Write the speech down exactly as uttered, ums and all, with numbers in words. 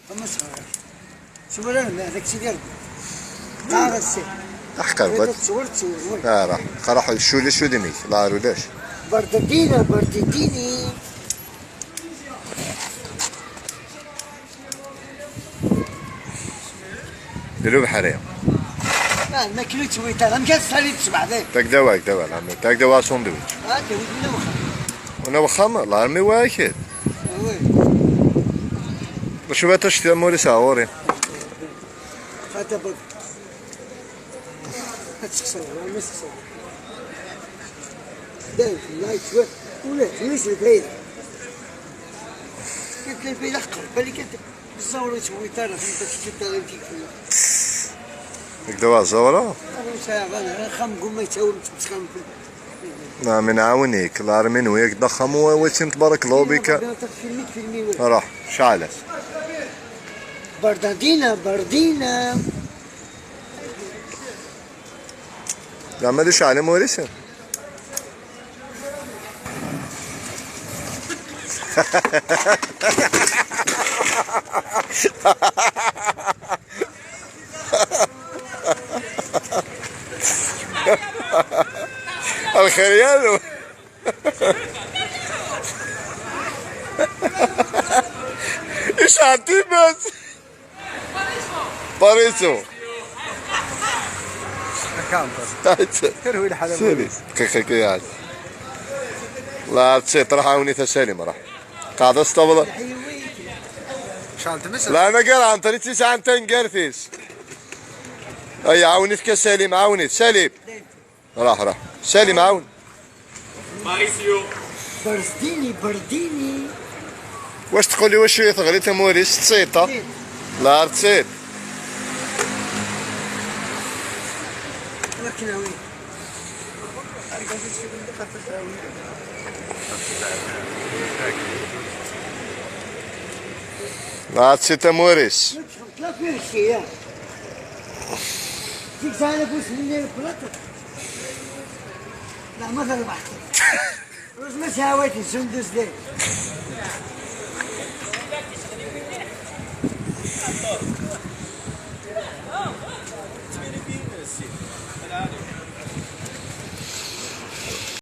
Ama sɣar. Tura dagi ttili Rebbi. Qqar ass-a. Aḥqer, bad. Tura ttwur, ttwur, wi. Ara, qraḥ, culi, culi mik, la ulac. Bardadina, bardadini. Dlu beḥri. Ah, ma klu ttwita, amek ad tali ttbeḥ dagi? Tak dawa, tak dawa, la, tak dawa sandwich. Ah, tewwit min wexxam. Una wexxam, la armi wa akid. Ah, oui. Acu bata cti amur-is ɣur-i? Fata bab. Ad txesreḍ, ma txesreḍ. Dayen, la yettwa-, ula d mmi-s lfayda. Kif lfayda qqar, bali kan ẓẓawra ur tewwit ara, tewwit ara tikli. Deg dawa ẓẓawra? Ur sɛiɣ ara, axxam gumma yettawem, tettxam fell-i. Nɛam, nɛawen-ik, la armi nwi-ak-d axxam, wa, wa, tim, tbarak, lobika. Ruḥ, cɛel-as. Bardadina, bardina. Leɛma d iceɛli Maurice? Lxir yalu. Iceɛl times. Pariso. Terwi lḥala. Sali. Dqiqa kan yeɛni. La tsiṭ, raḥ ɛawnit a Salim, raḥ. Qɛed asṭabel. La, anagar Ɛenṭer i tt-isɛan taneggarut-is. Ay, ɛawnit-k a Salim, ɛawnit. Salim. Raḥ, raḥ. Salim, ɛawn. Mauricio. Bardini, Bardini. Wac tqul i wacu i teɣli tamuri s tsiṭ, a? La tsiṭ. Wakken awi. La tsiṭ tamuri-s. Zik sɛan afus-nni n plaṭu. Neɣ ma terbeḥ. Ruz ma sɛawayt n Sundus day.